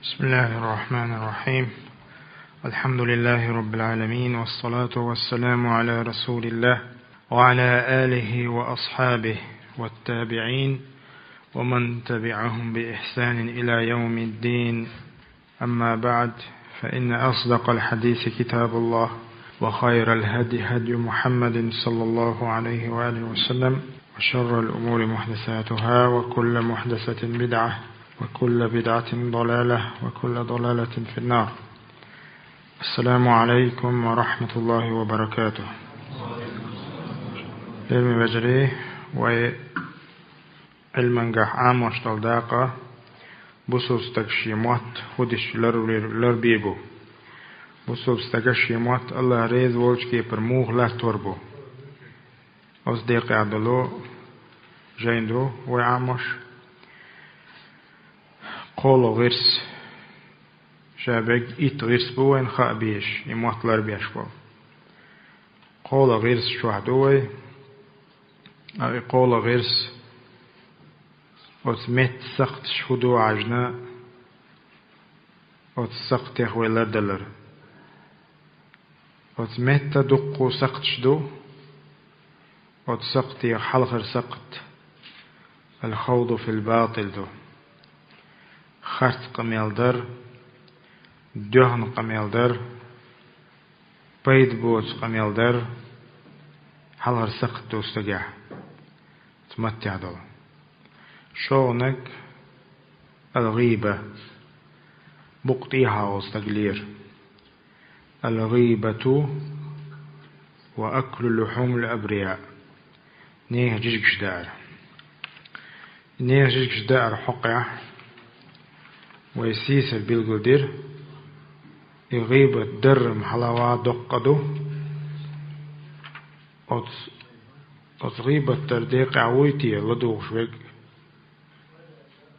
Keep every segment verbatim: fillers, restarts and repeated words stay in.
بسم الله الرحمن الرحيم. الحمد لله رب العالمين، والصلاة والسلام على رسول الله وعلى آله وأصحابه والتابعين ومن تبعهم بإحسان إلى يوم الدين. أما بعد، فإن أصدق الحديث كتاب الله، وخير الهدي هدي محمد صلى الله عليه وآله وسلم، وشر الأمور محدثاتها، وكل محدثة بدعة، وكل بدعة ضلالة، وكل ضلالة في النار. السلام عليكم ورحمة الله وبركاته. Лерми вежарий, вай Ӏилмангахь Ӏамош долу дакъа, бусалба стаг шен мотт хӀун деш лар-, ларбе бу. Бусалба стага шен мотт Аллах реза волчу кепара муха латтор бу. Оцу декъехь долу жайн ду вай Ӏамош. КхоалгӀа гӀирс. Ша бегга итт гӀирс бу вайна хаа безаш, и мотт ларбеш болу. КхоалгӀа гӀирс чохь ду вай. А и кхоалгӀа гӀирс, оцу меттан сакхташ хӀун ду хьажна, оцу сакхтех вай лардалар. Оцу меттан дуккха сакхташ ду, оцу сакхтех хьалхара сакхт аль-хавду фил-батил ду. Харц къамел дар, доьхна къамел дар, пайда боцу къамел дар, хьалхара сакхт ду стагехь. Цу маттехь долу. ШолгӀаниг аль-гӀийба, букъ тӀехьа волу стаг лера. Аль-гӀийбату ва аклу лухьумил абрияъ. Нехан жижигаш даар. Нехан жижигаш даар хьокъехь вай сийсара билгалдира. И гӀийбат даррам хьалава доккха ду. Оцу, оцу гӀийбат дар декъехь вуй те ладугӀуш верг?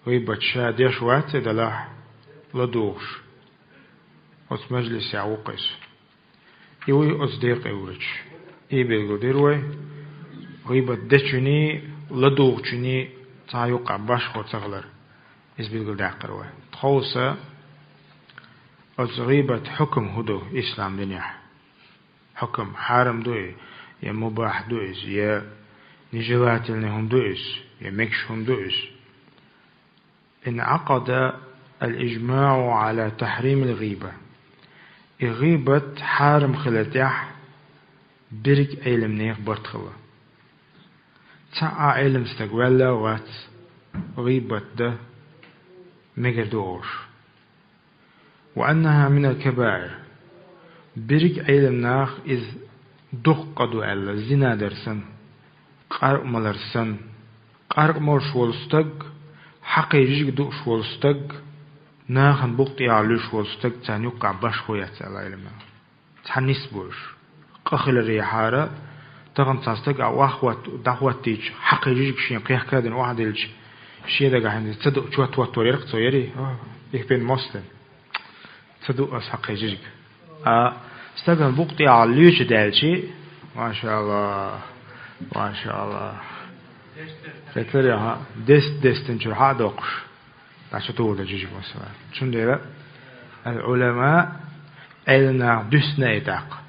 ГӀийбат ша деш вац и делахь, ладугӀуш. Оцу мажлисехь ву-кх иза. И вуй оцу декъе вуьручу. И билгалдира вай, гӀийбат дечуьний, ладугӀучуьний цхьа юккъехь башхо ца хилар. Иза билгалдаьккхира вай. Тховса оцу гӀийбат хьукам хӀун ду ислам динехь? Хьукам, хьарам ду и, я мубахь ду иза, я нежелательный хӀума ду иза, я мегаш хӀума ду иза? Инъакъада аль-ижмаъу Ӏала тахьримил гӀийба. И гӀийбат хьарам хилар тӀехь берриг Ӏеламнех барт хилла. Цхьа а Ӏелам стаг ваьлла а вац, гӀийбат дан мегар ду олуш. Ва аннаха минал кабаир. Берриг Ӏелам нах иза доккха къа ду аьлла, зина дар санна, къаркъа малар санна. Къаркъа молуш волу стаг, хьакхий жижиг дууш волу стаг, нахана букъ тӀехьа луьйш волу стаг, царна юккъехь башхо яц аьлла Ӏелам наха. Цхьа нис бу уьш. Къа хиларехьара, тахана цхьа стаг а ваха хӀотта, дӀахӀоттийча, хьакхий жижиг шен кхехка а дина охьадилча, шен дагахь хӀинца ца ду, чот хӀоттор яра-кх цо, яри? О, их бен мостагӀа. Ца ду ас хьакхий жижиг. А стагана букъ тӀехьа луьйча даьлчи, машааллах, машааллах. Кхетарехьа, дест-дестинчуьра хьа а доккхуш. ДӀа ца тухур дан жижиг, масала. Цундела аль-Ӏулама, Ӏелам наха дуьсна и тӀаккха.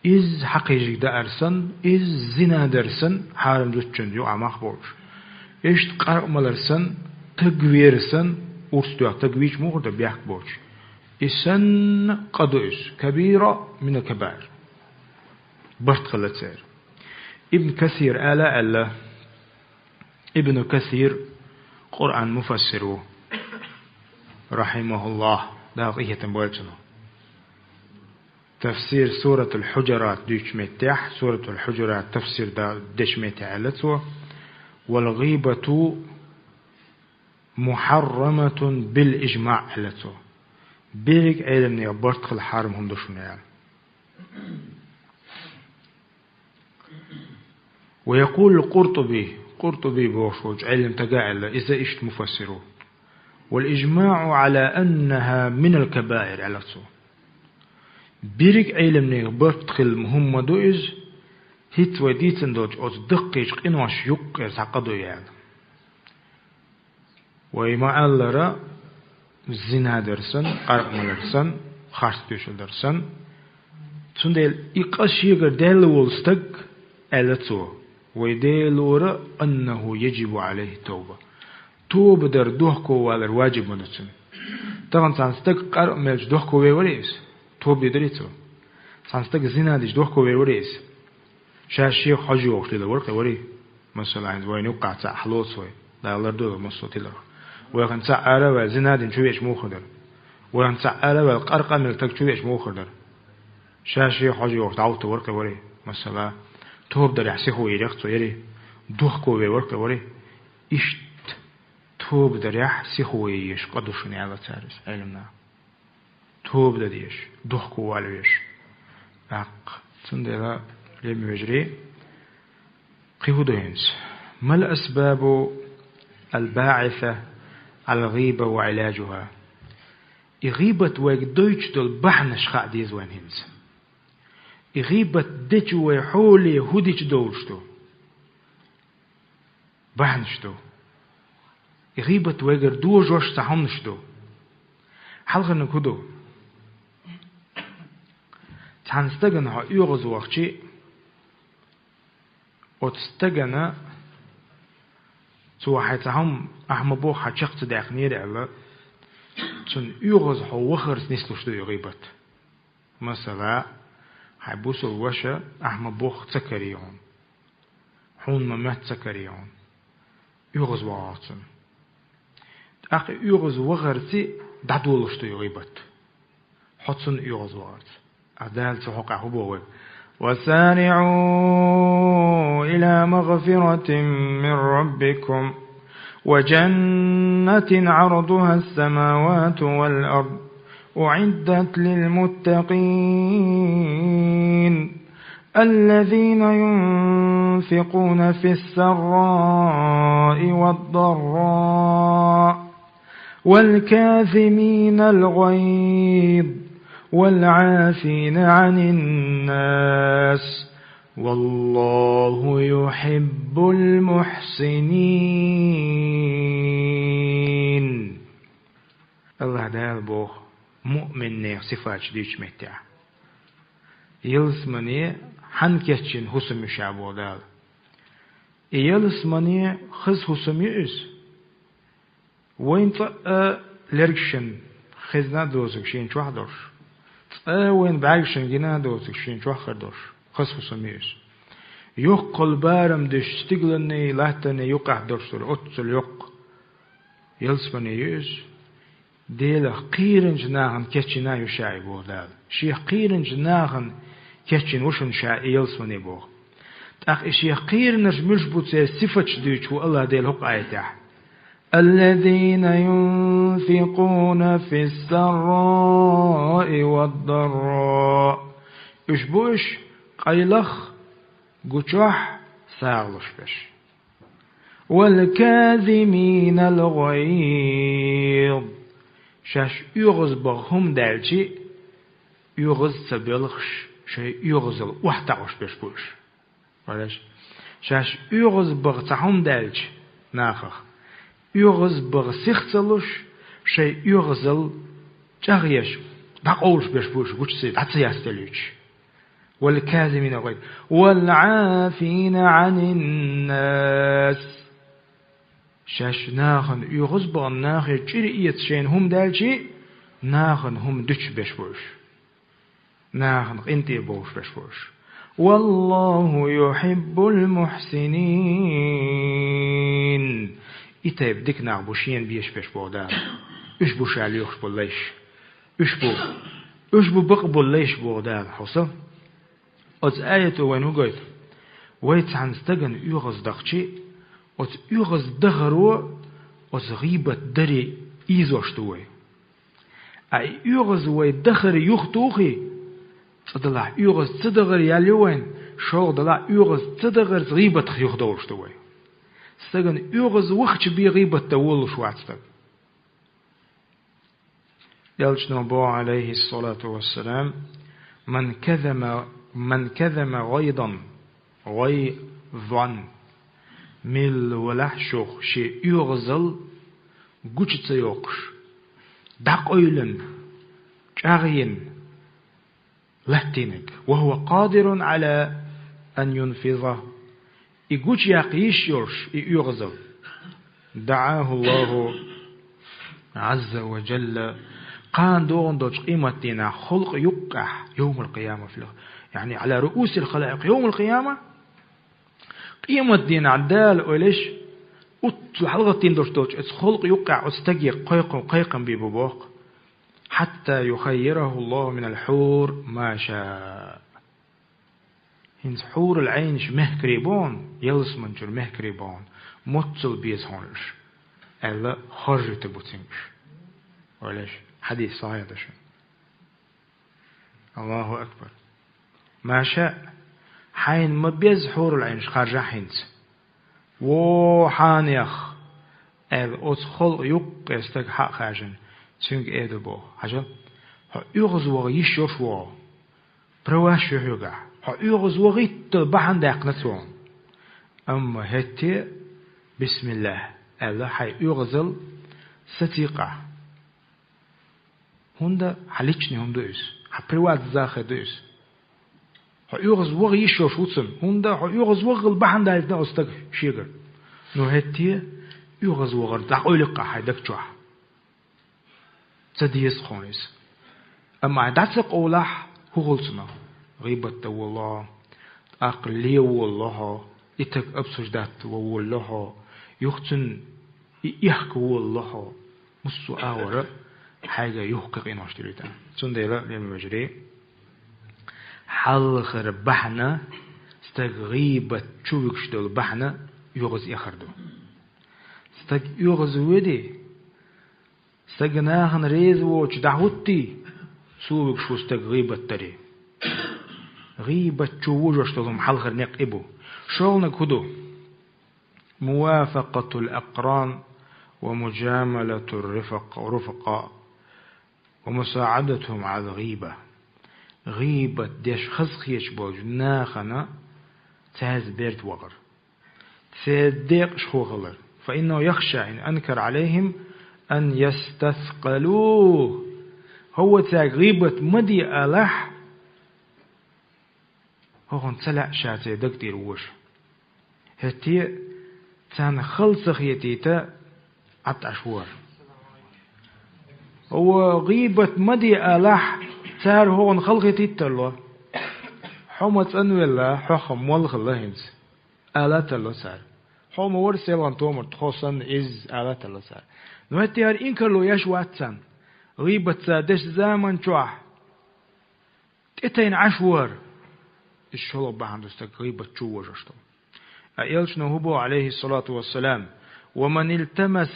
Иза хьакхий жижиг даар санна, иза зина дар санна, хьарам зудчун юкъа мах болуш. Иштта къаркъа малар санна, таг вер санна, урс доьхна таг вийча мухӀар дан бехк боцуш. И санна къа ду иза, кабира мина кабаир. Барт хилла церан. Ибн Касир ала аьлла, Ибн Касир Къуръан муфассир ву, рахьимахуллах, Дала къинхетам бойла цунах. Тафсир Суратул Хьуджурат дуьйцучу меттехь, Суратул Хьуджурат тафсир да-, дечу меттехь аьлла цо: «Вал гӀийбату мухьарраматун бил ижмаъ», аьлла цо. Берриг Ӏеламнех барт хила хьарам хӀума ду шуна аьлла. Ва якъулу Къуртуби, Къуртуби бохуш волчу Ӏелам тага аьлла, иза иштта муфассир ву: «Вал ижмаъу Ӏала аннаха минал кабаир», аьлла цо. Берриг Ӏеламнех барт хила хӀума ма ду иза, хӀинца вай дийцина долчу оцу даккхийчу къинош юккъера цхьа къа ду и аьлла. Вай ма-аллара, Зина дар санна, къаркъа малар санна, харц тоьшалла дар санна. Цундела и къа шегара даьлла волу стаг, аьлла цо, вай Дела лора, аннаху яджибу Ӏалайхи тобба. Тоба дар, дохковалар ваджиб ма ду цунна. Тахана цхьана стаг къаркъа мелча дохкове варий иза? Тоба де дарий цо? Цхьана стаг зина дича дохкове варий иза? Ша шех хьожа йогӀуш дела вара кхин варий? Масала, хӀинца вайна юккъахь цхьаъ хьалоцу вай, Дала лардойла массо а тиларх. Вай хӀинца цхьаъ ара а ваьлла, зина дина чу веача муха хир дара? Вай хӀинца цхьаъ ара а ваьлла, къаркъа мелла стаг чу веача муха хир дара? Ша шех хьожа йогӀуш дӀавутту вара кхин варий? Масала, тоба дарехь сихо ерех цо, ярий? Дохкове вара кхин варий? Иштта тоба дарехь сихо е езаш къа ду шуна, аьлла цара иза, Ӏеламнаха. Тоба дан дезаш, дохковала везаш. ТӀаккха, цундела, лерам вежарий, кхин хӀун ду хӀинца? Мал асбабу аль-баӀиса аль-гӀийба ва Ӏиладжуха? И гӀийбат вайга дойтуш долу бахьанаш хаа деза вайна хӀинца. И гӀийбат дечу вай хьоле хӀун дича довлуш ду? Бахьанаш ду. И гӀийбат вайгара дожош цхьа хӀуманаш ду. Хьалхарниг хӀун ду? Цхьана стагана хьо оьгӀаз вахчи, оцу стагана цо хьайн цхьа хӀума, ахь ма бохху, хьан чекх ца даьккхинера аьлла, цунна оьгӀаз хьо вахарца нислуш ду и гӀийбат. Масала, хьайн бусалба ваша, ахь ма бохху, ца карий хьуна. Хьуна ма моьтту ца карий хьуна. ОьгӀаз вахахь цунна. ТӀаккха и оьгӀаз вахарций дӀадолуш ду и гӀийбат. Хьо цунна оьгӀаз вахарца. Ткъа Дала цу хьокъехь хӀун боху вайга? وسارعوا إلى مغفرة من ربكم وجنة عرضها السماوات والأرض أعدت للمتقين الذين ينفقون في السراء والضراء والكاظمين الغيظ والعافين عن الناس والله يحب المحسنين. АллахӀ Дала боху муъминех сифаташ дуьйцучу меттехь: ялсамане хьанна кечйина хӀусам ю ша, боху Дала. И ялсамане хаза хӀусам ю иза. Вайна цкъа а лергашна хезна а доцург шена чохь а долуш, цкъа а вайна бӀаьргашна гина а доцург шена чохь а хир долуш, хаза хӀусам ю иза. Йоккхал барам дуьсуш стигланний, латтанний юккъехь долуш долу оццул йоккха ялсамане ю иза. Делах кхийринчу нахана кечйина а ю ша и, боху Дала. Шех кхийринчу нахана кечйина ву шуна ша и ялсамане, боху. ТӀаккха и шех кхийринарш муьлш бу, церан сифаташ дуьйцуш ву АллахӀ Дела хӀокху аятехь: الذين ينفقون في السراء والضراء. Уьш бу уьш къайлах, гучохь сагӀа луш берш. والكاظمين الغيظ. Шаьш оьгӀаз баха хӀума даьлчи, оьгӀаз ца боьлхуш, шайн оьгӀазалла охьатаӀош берш бу уьш. Валеш? Шаьш оьгӀаз баха цхьа хӀума даьлча нахах, оьгӀаз баха сих ца луш, шайн оьгӀазалла чӀагӀъеш, дӀакъовлуш берш бу уьш, гучуца дӀа ца яцделуьйтуш. والكاظمين الغيظ والعافين عن الناس. Шаьш нахана оьгӀаз бахана, нахе чӀир эца шайна хӀума даьлчи, нахана хӀума дуьтуш берш бу уьш. Нахана къинтӀера бовлуш берш бу уьш. والله يحب المحسنين. И тайпа дика нах бу шена безаш берш, боху Дала. Уьш бу ша лоьхуш болу лайш. Уьш бу, уьш бу бакъболу лайш, боху Дала, хьовса. Оцу аято вайна хӀун гойту? Вай цхьана стагана оьгӀаз дахчи, оцу оьгӀаз дахаро оцу гӀийбат даре ийзош ду вай. Ткъа и оьгӀаз вай дахар юхатухий, цкъа далахь оьгӀаз ца дахар ял ю вайн, шолгӀа далахь оьгӀаз ца дахарца гӀийбатах юхадовлуш ду вай. Стагана оьгӀаз вахча бен гӀийбат дан волуш вац стаг. Элчано боху, Ӏалайхиссалату вассалам: «Ман казама, ман казама гӀайзан, гӀайзан». Милла валахь шух шен оьгӀазалла гучу ца йоккхуш, дӀакъойлина, чӀагӀйина латтийнарг. وهو قادر على أن ينفذه. И гучаяккха йиш йолуш, и оьгӀазалла. دعاه الله عز وجل. Кхана догӀун долчу къематдийнахь халкъ юккъехь, يوم القيامة في الخ-، يعني على رؤوس الخلائق يوم القيامة. Къематдийнахь Дала ойла йиш, уьтту хьалагӀаттийна долуш долчу оцу халкъ юккъехь оцу стаге кхайкхам, кхайкхам бийр бу боху. حتى يخيره الله من الحور ما شاء. ХӀинца хьурул Ӏайнаш мехкарий бу хьуна, ялсаманчуьра мехкарий бу хьуна, моццул беза хьуна уьш, аьлла, хоржуьйтур бу цуьнга уьш. Ойла йиш, хьадис сахьихь ду шуна. Аллаху акбар. Ма шаъ, хьайна ма-безза хьурул Ӏайнаш харжахь хӀинца. Во хьанех, аьлла, оцу халкъ юккъе стаг хьа а хаьржина, цуьнга эр ду боху: хьажал, хьо оьгӀазваха йиш йолуш ву хьо. Праваш ю хьоьгахь. Хьо оьгӀазвахийтал бахьана даьккхина цо. Амма хӀетте, бисмиллахӀ, аьлла, хьайн оьгӀазалла сацийкъахь. ХӀунда хьан личный хӀума ду иза, хьан приватный захар ду иза. Хьо оьгӀазваха йиш йолуш ву цунна, хӀунда хьо оьгӀазвахал бахьана даьккхина оцу стага шегара. Ну хӀетте оьгӀазвахар дӀакъойлаккха хьайн даг чохь. Ца деза хьуна иза. Амма хьайн дӀа ца къовлахь, хӀун хуьлу цунах? ГӀийбат дан волало хьо, тӀаккха ле волало хьо, и таг обсуждать ван волало хьо, юха цунна и эхка волало хьо. Массо а агӀора хьайга юха кхин къинош тӀе луьйту. Цундела, лерам бежарий, хьалхара бахьана, стаг гӀийбат чу вуьгуш долу бахьана оьгӀаз эхар ду. Стаг оьгӀаз воьдий, стаг нахана реза воцуш дӀахӀуттий, цо вуьгуш ву стаг гӀийбат дарий. ГӀийбат чу вожош долу хӀума хьалхара некъ и бу. ШолгӀаниг хӀун ду? موافقة الأقران ومجاملة الرفق-، الرفقاء ومساعدتهم على الغيبة. ГӀийбат деш хаза хеташ болчу нахана цаьрца берта вахар. Церан декъашхо хилар. فإنه يخشى إن أنكر عليهم أن يستثقلوه. ХӀо цаьрга гӀийбат ма де алахь, хӀокхунна ца лаьа ша церан даг тӀера вожа. ХӀетте а царна хала ца хетийта, Ӏад Ӏаш вара. ХӀо гӀийбат ма де алахь, цара хӀокхунна хала хетийта тарло. Хьо ма цӀанвелла, хьох-м молла хилла хӀинца, ала тарло цара. Хьо ма вара селхана томар, тхо санна изза, ала тарло цара. Но хӀетте хӀара инкарло еш вац царна. ГӀийбат цара деш заман чохь тӀетайна Ӏаш ву хӀара. Иза шолгӀа бахьана ду стаг гӀийбат чу вожош долу. Ткъа элчано хӀун боху, Ӏалайхиссалату вассалам: ومن التمس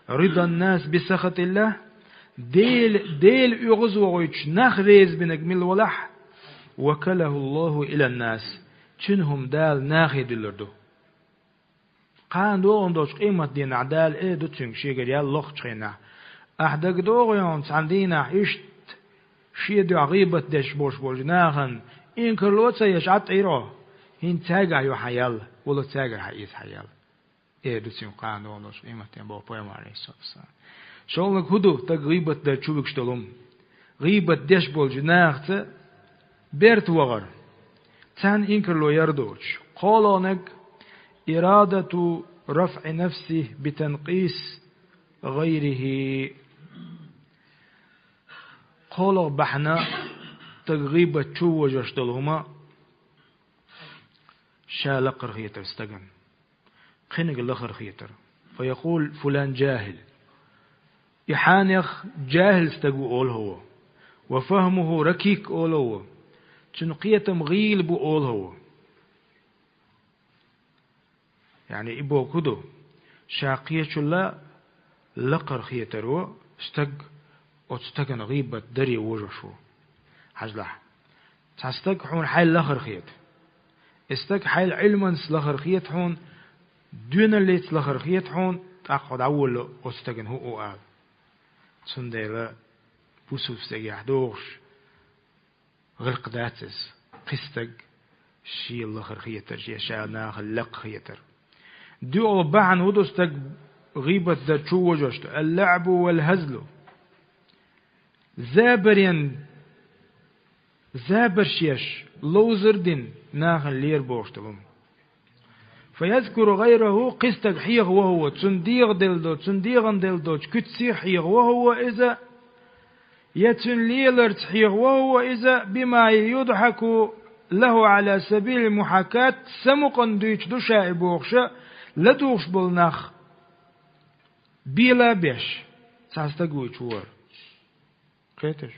رضا الناس بسخط الله, Дела, Дела оьгӀазвохуьйтуш нах резабинарг мила валахь, وكله الله إلى الناس, цуьнан хӀума Дала нахе дуьллур ду. Кхана догӀун долчу къематдийнахь Дала эр ду цуьнга шегара ял лохучу хенахь: ахь дагадогӀий хьуна цхьана дийнахь иштта шен дуьхьа гӀийбат деш болуш болчу нахана инкарло а ца еш Ӏад Ӏийра хьо? ХӀинца цаьргахь ю хьан ял, вала цаьргара хьаэца хьан ял. Эр ду цуьнга кхана догӀун долчу къематдийнахь, боху Пайхамара, Ӏалайхиссалату вассалам. ШолгӀаниг хӀун ду стаг гӀийбат дан чу вуьгуш долу хӀума? ГӀийбат деш болчу нахаца берта вахар, царна инкарло яр доцуш. КхоалгӀаниг: إرادة رفع نفسه بتنقيص غيره. КхоалгӀа бахьана стаг гӀийбат чу вожош долу хӀума ша лакхара хетар стагана. Кхиниг лахара хетар. فيقول: فلان جاهل. И хьанех жахӀил стаг ву олу хӀо. وفهمه ركيك олу хӀо. Цуьнан кхетам гӀийла бу олу хӀо. Яъни и бохург хӀун ду? Ша кхечул а лакхара хетаро стаг оцу стагана гӀийбат даре вожош ву. Хьажалахь, цхьа стаг хьуна хьайл лахара хета. И стаг хьайл Ӏилманца лахара хета хьуна, доьналлица лахара хета хьуна, тӀаккха хьо дӀаволла оцу стагана хӀун а ала. Цундела бусулба стагехь догӀуш гӀиллакх дац иза, кхин стаг шен лахара хетар, шен ша нахал лакха хетар. ДоьалгӀа бахьана хӀун ду стаг гӀийбат дар чу вожош ду? اللعب والهزل. забарен, забарш еш, ловзар дина нахана лера бохуш долу хӀума. فيذكر غيره, кхин стаг хьеха вахо, цунна дегӀан делла доцу, цунна дегӀан делла доцу куьццех хьеха вахо иза, я цуьнан леларца хьеха вахо иза, بما يضحك له على سبيل المحاكاة, самукъана дуьйцуш ду ша и бохуша, ладугӀуш болу нах бела а беш, цхьа стаг вуьйцуш вара. Кхеташ?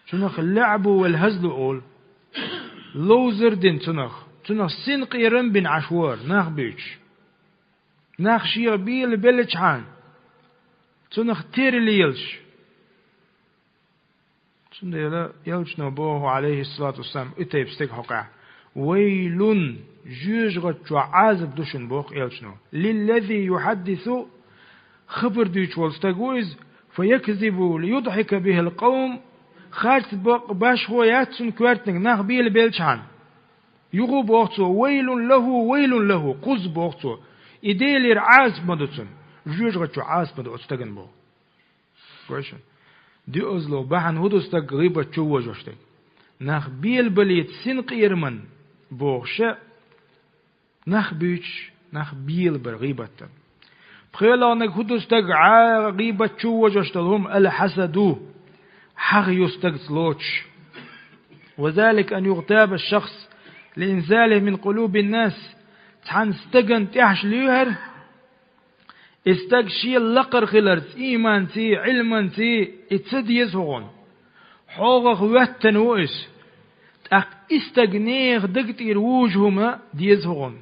Цунах лаӀбу вал хӀазлу олу. Ловзар дина цунах. Цунах синкъерам бина Ӏаш вара, нах буьйцуш. Нах шех бела беллачхьана, цунах тера лелаш. Цундела элчано боху, Ӏалайхиссалату вассалам, и тайпа стеган хьокъехь: «Вайлун, жоьжахати чохь Ӏазап ду шуна», боху элчано. «Лиллази юхьаддису», хабар дуьйцуш волу стаг ву иза, «фаякзибу лиюдхьика бихил къавм», харц бакъ башхо яц цунна коьртаниг, нах бела беллачхьана. Юха боху цо: «Вайлун лаху, вайлун лаху», кхузза боху цо. И Делера Ӏазап ма ду цунна, жоьжахати чохь Ӏазап ма ду оцу стагана боху. Гой шуна. Доьазло бахьана хӀун ду стаг гӀийбат чу вожош дерг? Нах белабалийта синкъераман бохуша, нах буьйцуш, нах белабар гӀийбат дан. ПхоьалгӀаниг хӀун ду стаг Ӏа гӀийбат чу вожош долу хӀума? Ал-хьасаду, хьагӀ ю стагца лоцуш. Ва залика ан югътаба шахс лиинзалихи мин къулубин нас, цхьана стагана тӀехьаш лоьхар, и стаг шен лакхара хиларца, ийманций, Ӏилманций, и ца деза хӀугӀун. ХьогӀах воьттина ву иза. ТӀаккха и стаг нехан даг тӀера вужу хӀума деза хӀугӀун.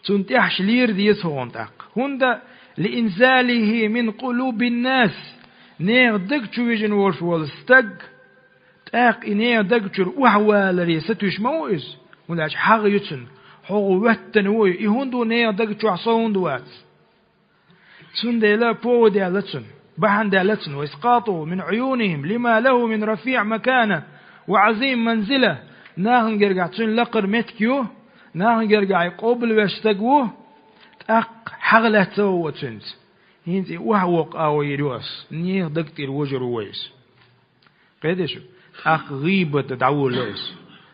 Цунна тӀехьаш лера деза хӀугӀун тӀаккха. ХӀунда лиинзалихи мин къулубин нас, нехан даг чу вижина волуш волу стаг, тӀаккха и нехан даг чуьра охьаваларе сатуьйсуш ма ву иза. ХӀунда аьлча хьагӀ ю цунна. ХьогӀ воьттина ву и. И хӀунда ву нехан даг чохь, со хӀунда вац? Цундела повод яьлла цунна, бахьана даьлла цунна: «Ва искъатуху мин Ӏуюнихим лима лаху мин рафиъ макана ва Ӏазим манзила». Нахана гергахь цуьнан лакхара меттиг ю, нахана гергахь и къобалвеш стаг ву, тӀаккха хьагӀ лаьцна а ву цуьнца. ХӀинца и охьавоккху агӀо йийр ю ас, нехан даг тӀера вожур ву вай иза. Кхетий шу? ТӀаккха гӀийбат дан дӀаволало иза.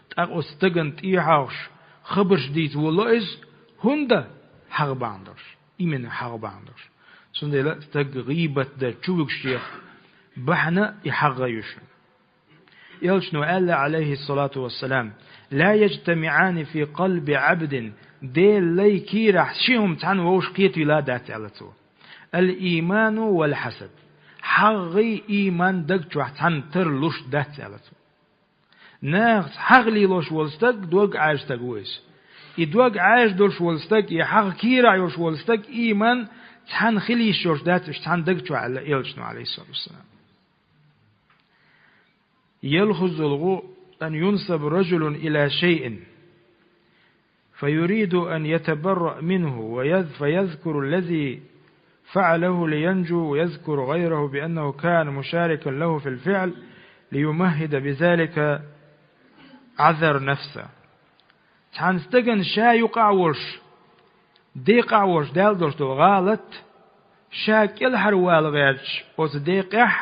ТӀаккха оцу стагана тӀехьагӀуш, хабарш дийца волало иза. ХӀунда? ХьагӀ бахьана долуш. Именно хьагӀ бахьана долуш. Цундела стаг гӀийбат дан чу вуьгуш еха бахьана и хьагӀ ю шуна. Элчано аьлла, Ӏалайхиссалату вассалам: «Ла яжтамиъани фи къалби Ӏабдин», Делан лай кийрахь ши хӀума цхьаьна вовшах кхетийла а дац, аьлла цо. Ал-ийману вал-хьасад. ХьагӀгӀий ийман даг чохь цхьаьна тарлуш дац, аьлла цо. Нахаца хьагӀ лелош волу стаг дог Ӏаьржа стаг ву иза. И дог Ӏаьржа долуш волу стаг, и хьагӀ кийрахь йолуш волу стаг ийман цхьаьна хила йиш йолуш дац уьш цхьаьна даг чохь, аьлла элчано, Ӏалайхиссалату вассалам. يلفظ الغ أن ينسب رجل إلى شيء فيريد أن يتبرأ منه ويذ-، فيذكر الذي فعله لينجو ويذكر غيره بأنه كان مشاركا له في الفعل ليمهد بذلك عذر نفسه. Цхьана стагана ша юкъахь волуш, декъахь волуш даьлла долуш долу гӀалат, ша кӀелхьарвала гӀерташ оцу декъехь,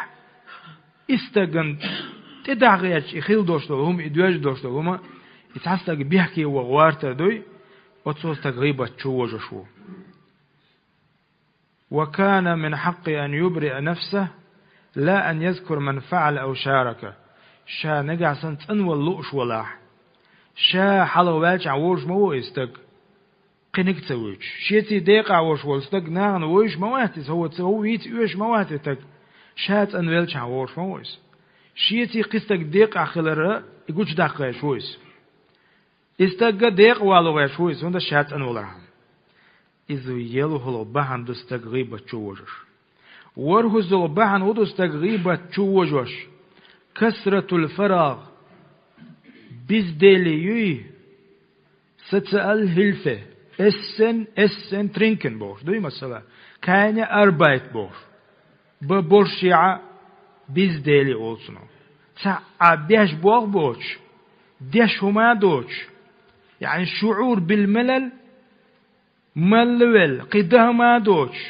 и стагана тӀедахьа гӀерташ и хила долуш долу хӀума, и доьжна долуш долу хӀума, и цхьа стаг бехке ваха гӀортар дуй, оцо стаг гӀийбат чу вожуш ву. وكان من حقه أن يبرئ نفسه لا أن يذكر من فعل أو شارك. Ша нагахь санна цӀанвала лууш валахь, ша хьалха ваьлчахьана вовш ма ву и стаг, кхиниг а ца вуьйцуш. Шеца декъахь волуш волу стаг нахана вовш ма вац иза, хӀо ца вийца оьшуш ма вац и стаг, ша цӀанвелчахьана вовш ма ву иза. Шеца кхин стаг декъахь хилар и гучудаккха гӀерташ ву иза. И стаг декъавала гӀерташ ву иза, хӀунда ша цӀанвалархьама. Иза ялхалгӀа бахьана ду стаг гӀийбат чу вожош. ВорхӀаззалгӀа бахьана хӀун ду стаг гӀийбат чу вожош? كثرة الفراغ. Бездели юй, социал хӀилфе, эссен, эссен тринкен бохуш дуй, масала, keine Arbeit бохуш. Бан болуш яӀа бездели олу цунах. Цхьа а беш болх боцуш, деш хӀума а доцуш, яъни шуӀур бил малал, малла велла, кхин дан хӀума а доцуш,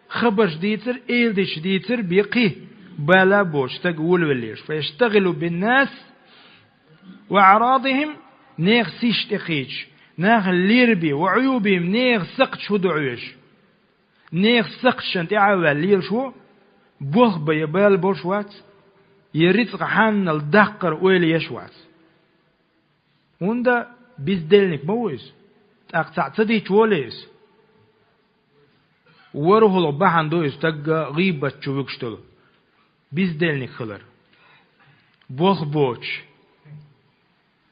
хабарш дийцар, эладиташ дийцар бен кхин. бала боцу стаг волавеллераш. فيشتغل بالناس وأعراضهم, нехан сиз тӀекхийча, нахана лерабе, وعيوبهم, нехан сакхташ хӀун ду Ӏаш. Нехан сакхташна тӀаьхьа а ваьлла лелаш ву, болх бан я бала болуш вац, я рицкъа хьанал даккхар ойла еш вац. ХӀунда бездельник ма ву иза, тӀаккха цхьаъ ца дича волий иза. ВорхӀалгӀа бахьана ду иза стаг гӀийбат чу вуьгуш долу. Бездельник хилар. Болх боцуш,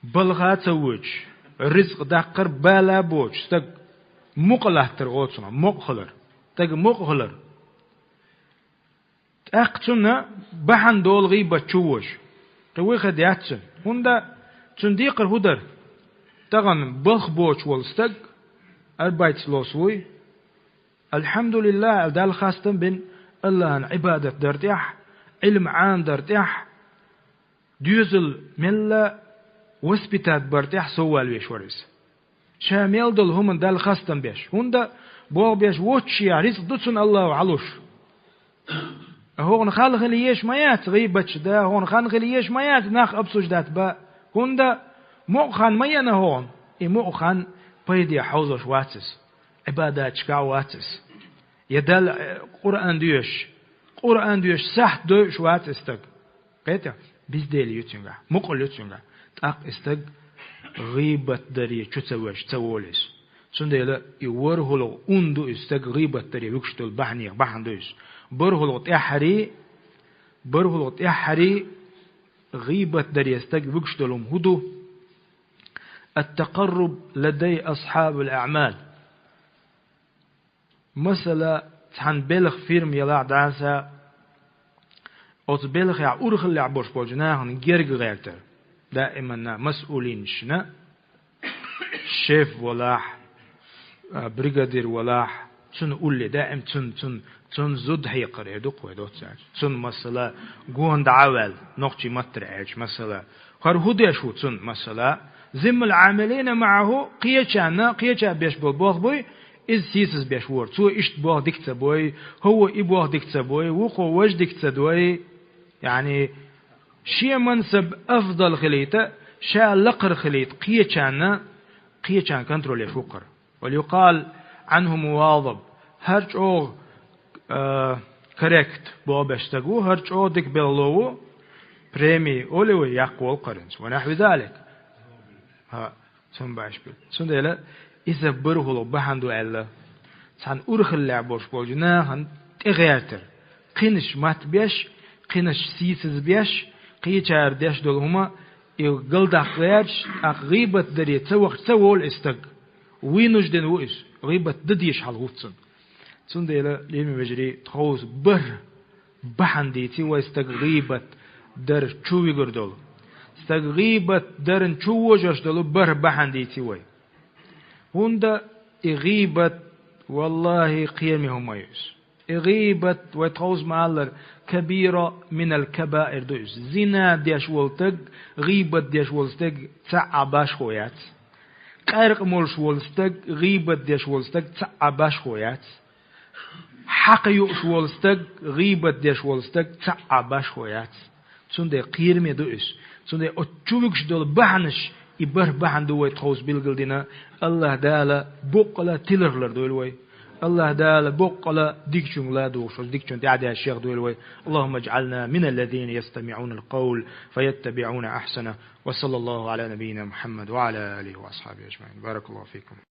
балха а ца воьдуш, рицкъа даккхар бала а боцуш стаг мукъа латтар оцунах, мукъа хилар. Стаг мукъа хилар. ТӀаккха цунна бахьана долу гӀийбат чу вожа. Кхин вуй хи дац цуьнан. ХӀунда цуьнан декхар хӀун дара? Тахана балх боцуш волу стаг, арбайтас лосу вуй. Алхьамдулиллах, аьлла Далла хастам бина, Аллахьан Ӏибадат дар тӀехь, Ӏилма Ӏамадар тӀехь, доьзал мелла воспитать бар тӀехь соввал веш вара иза. Ша мел долу хӀуманна Далла хастам беш. ХӀунда боху беш воцчехь рицкъ ду цунна Аллахьа хьалуш. ХӀокхунна хан хила еш ма яц гӀийбатча да, хӀокхунна хан хила еш ма яц нах обсуждать ба. ХӀунда мукъа хан ма яна хӀокхунна. И мукъа хан пайде хьовзош вац иза. Ӏибадатчикахь вац иза. Я Далла, э, Къуръан доьшуш, Къуръан доьшуш сахьт дойуш вац иза стаг. Кхетий? Бездели ю цуьнгахь, мукъал ю цуьнгахь. ТӀаккха и стаг гӀийбат даре чу ца веш, ца волу иза. Цундела и ворхӀалгӀа ун ду иза стаг гӀийбат даре вуьгуш долу бахьанех бахьана ду иза. БорхӀалгӀа тӀаьххьарий, борхӀалгӀа тӀаьххьарий гӀийбат даре стаг вуьгуш долу хӀума хӀун ду? التقرب لدي أصحاب الأعمال. Масала, цхьана белхан фирма ялахь дӀаса, оцу белхехь урхаллехь болуш болчу нахана герга гӀертар. Даиманна масъулинашна, шеф валахь, а, бригадир валахь, цунна улле, даим цунна, цунна, цунна зуда хьекхар эр ду-кх вай доцца аьлча. Цунна, масала, гонах дӀа а ваьлла, нохчийн маттара аьлча, масала, хӀара хӀун деш ву цунна, масала, зиммал Ӏамилина маӀаху, кхечарна, кхечара беш болу болх буй, иза сийсаз беш вора. Цо иштта болх дика ца бой, хӀокхо и болх дика ца бой, вукхо важа дика ца дой. Яъни, шен мансаб афдал хилийта, ша лакхара хилийта, кхечарна, кхечарна контроль еш ву-кх хӀара. وليقال عنه مواظب. ХӀара чӀогӀа, а, коррект боху беш стаг ву, хӀара чӀогӀа дика белхало ву, преми олий вай, яккха волу-кх хӀара хӀинца. ونحو ذلك. ХӀа, цунна башбил. Цундела иза борхӀалгӀа бахьана ду аьлла, цхьана урхаллехь болуш болчу нахана тӀегӀертар. Кхинаш матта беш, кхинаш сийсаз беш, кхечара деш долу хӀума и галдаккха гӀерташ, тӀаккха гӀийбат даре ца вахча ца волу и стаг. Вынужден ву иза, гӀийбат дан дезаш хьал хӀутту цунна. Цундела, лераме вежарий, тховса бархӀ бахьана дийци вай стаг гӀийбат дар чу вигар долу. Стаг гӀийбат дарна чу вожош долу бархӀ бахьана дийци вай. ХӀунда и гӀийбат, валлахӀи, кхераме хӀума ю иза. И гӀийбат, вай тховса ма-аллара, кабира минал кабаир ду иза. Зина деш волу стаг, гӀийбат деш волу стаг цхьа а башхо яц. Къаьркъа молуш волу стаг, гӀийбат деш волу стаг цхьа а башхо яц. Хьакха юуш волу стаг, гӀийбат деш волу стаг цхьа а башхо яц. Цундела кхераме ду иза. Цундела оцу чу вуьгуш долу бахьанаш, и бархӀ бахьана ду вай тховса билгалдина. АллахӀ Дала боккъала тиларх лардойла вай. АллахӀ Дала боккъала дикачуьнга ладугӀуш, оцу дикачунна тӀаьхьадаьлла шех дойла вай. اللهم اجعلنا من الذين يستمعون القول فيتبعون أحسنه. وصلى الله على نبينا محمد وعلى آله وأصحابه أجمعين. بارك الله فيكم.